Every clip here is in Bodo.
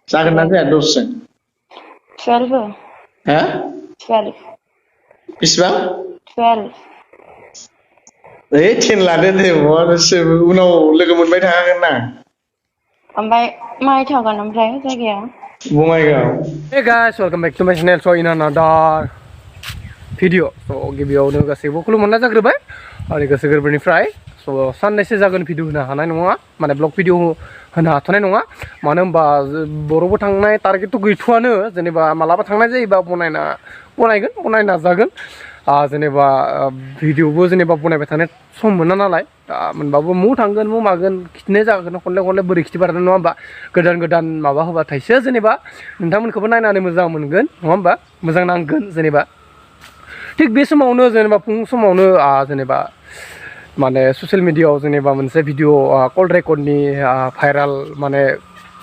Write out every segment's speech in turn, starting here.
जागोन ना जाया दसजों 12 हो 12 बेसेबां 12 10 लादो दे उनाव लोगो मोनबाय थाखागोन ना ओमफ्राय माहाय थागोन ओमफ्राय जायगाया Bongaigaon Hey guys, welcome back to my channel. So in another video. So गिबियावनो गासैबो खुलुमनाय जाग्रोबाय आरो गोसो गोरबोनिफ्राय so साननैसो जागोन भिडिअ होनो हानाय नङा माने ब्लग भिडिअ होनो हाथ'नाय नङा मानो होनबा बर'बो थांनाय टारगेटथ' गैथ'आनो जेनेबा मालाबा थांनाय जायोबा बनायगोन नाजागोन जेनेबा भिडिअबो जेनेबा बनायबाय थानाय सम मोना नालाय मोनबाबो मु थांगोन मु मागोन खिथिनाय जागोन खनले बोरै खिथिबाय थानो नङा होमबा गोदान माबा होबाथायसो जेनेबा नोंथांमोनखौबो नायनानै मोजां मोनगोन नङा होमबा मोजां नांगोन जेनेबा थिग बे समावनो जेनेबा फुं समावनो जेनेबा माने ससियेल मिडियायाव जेनेबा मोनसे भिडिअ कल रेकर्डनि भाइराल माने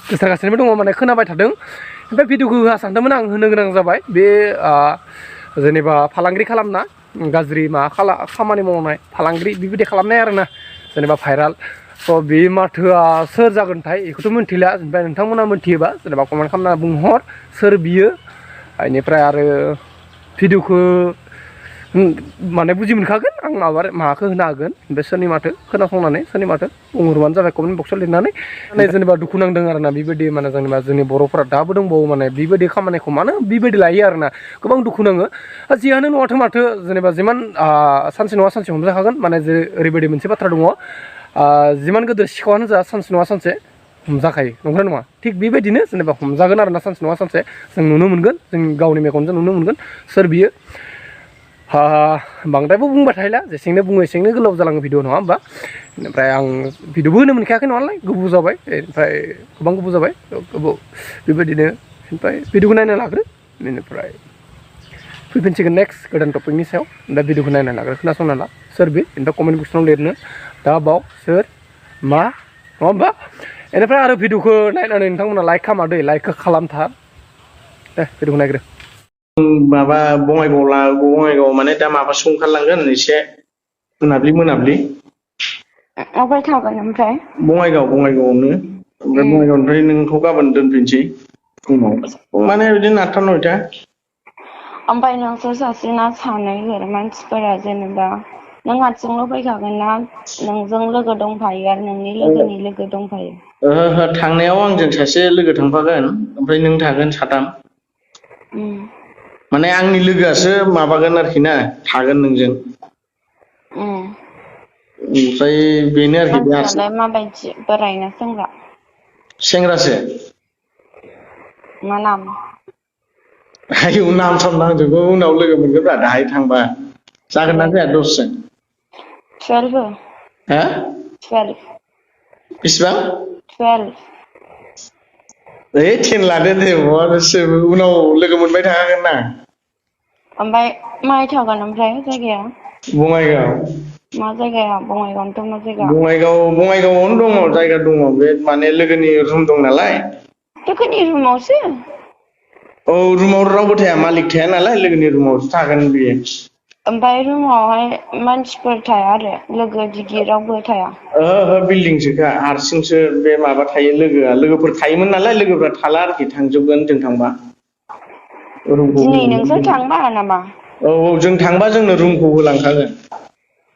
गोसारगासिनोबो दङ माने खोनाबाय थादों ओमफ्राय भिडिअखौ होआ सानदोंमोन आं होनो गोनां जाबाय बे जेनेबा फालांगि खालामना गाज्रि खामानि मावनाय फालांगि बेबायदि खालामनाय आरोना जेनेबा भाइराल स' बे माथोआ सोर जागोनथाय बेखौथ' मिन्थिला ओमफ्राय नोंथांमोना मिन्थियोबा जेनेबा कमेन्ट खालामना बुंहर सोर बियो बेनिफ्राय आरो भिडिअखौ माने बुजि मोनखागोन आं माबाखौ होनो हागोन ओमफ्राय सोरनि माथो खोनासंनानै सोरनि माथो बुंहरबानो जाबाय कमेन्ट बक्सआव लिरनानै जेनेबा दुखु नांदों आरोना बेबायदि माने जेनेबा जोंनि बर'फोरा दाबो दंबावो माने बेबायदि खामानिखौ मानो बेबायदि लायो आरोना गोबां दुखु नाङो जियानो नङाथों माथो जेनेबा जिमान सानसे नङा सानसे हमजाखागोन माने जे ओरैबायदि मोनसे बाथ्रा दङ जिमान गिदिर सिखावानो जा सानसे नङा सानसे हमजाखायो नंगौना नङा थिग बेबायदिनो जेनेबा हमजागोन आरोना सानसे नङा सानसे जों नुनो मोनगोन जों गावनि मेगनजों नुनो मोनगोन सोर बियो बांद्रायबो बुंबाय थायला जेसेंनो बुङो एसेंनो गोलाव जालाङो भिडिअ नङा होमबा ओमफ्राय आं भिडिअबो होनो मोनखायाखै नङालाय गोबाव जाबाय ओमफ्राय गोबां गोबाव जाबाय गोबाव बेबायदिनो ओमफ्राय भिडिअखौ नायना लाग्रो बेनिफ्राय फैफिनसिगोन नेक्स्ट गोदान टपिकनि सायाव दा भिडिअखौ नायना लाग्रो खोनासंना ला सोर बे ओमफ्राय कमेन्ट बक्सआव लिरनो दा बाव सोर मा नङा होमबा बेनिफ्राय आरो भिडिअखौ नायनानै नोंथांमोना लाइक खालामदो लाइकखौ खालामथार दे भिडिअखौ नायग्रो माबा बङाइगाव माने दा माबासो ओंखारलांगोन एसे मोनाब्लि अबाय थागोन ओमफ्राय बङाइगावआवनो ओमफ्राय बङाइगावनिफ्राय नोंखौ गाबोन दोनफिनसै फुङाव माने बिदिनो 8टा 9टा ओमफ्राय नोंसोर सासेना सानै मानसिफोरा जेनेबा नों हारसिंल' फैखागोन ना नोंजों लोगो दंफायो आरो नोंनि लोगोनि लोगो दंफायो ओहो थांनायाव आंजों सासे लोगो थांफागोन ओमफ्राय नों थागोन साथाम माने आंनि लोगोआसो माबागोन आरोखि ना थागोन नोंजों ओमफ्राय बेनो आरोखि मानसियालाय माबायदि बोराय ना सेंग्रासो मा नाम आयौ नाम साम नांजोबगौ उनाव लोगो मोनगोनब्रा दाहाय थांबा जागोन ना जाया दसजों 12 बेसेबां 12 10 लादो दे उनाव लोगो मोनबाय थाखागोन ना ओमफ्राय माहाय थागोन ओमफ्राय जायगाया बङाइगाव मा जायगाया बङाइगावनोथ' मा जायगा बङाइगावआवनो दङ जायगा दङ बे माने लोगोनि रुम दं नालाय लोगोनि रुमावसो औ रुमाव रावबो थाया मालिक थाया नालाय लोगोनि रुमावसो थागोन बियो ओमफ्राय रुमावहाय मानसिफोर थाया आरो लोगो दिगि रावबो थाया ओहो बिल्डिंसोखा हारसिंसो बे माबा थायो लोगोफोर थायोमोन नालाय लोगोफ्रा थाला आरोखि थांजोबगोन जों थांबा दिनै नोंसोर थांबा नामा औ जों थांबा जोंनो रुमखौ होलांखागोन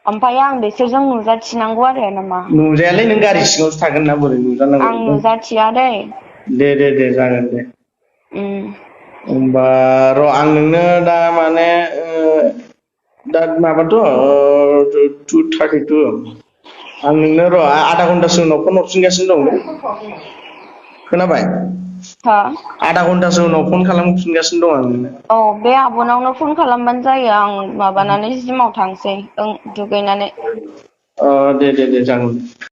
ओमफ्राय आं बिसोरजों नुजाथिनांगौ आरो नामा नुजायालै नों गारि सिङावसो थागोन ना बोरै नुजानांगौ आं नुजाथिया दै दे जागोन दे होमबा र' आं नोंनो दा माने दा माबाथ' 2:32 आं नोंनो र' आधा घन्टासो उनाव फन हरफिनगासिनो दं खोनाबाय आधा घन्टासो उनाव फन खालामफिनगासिनो दं आं नोंनो औ बे आब'नावनो फन खालामबानो जायो आं माबानानै जिमाव थांसै दुगैनानै दे जागोन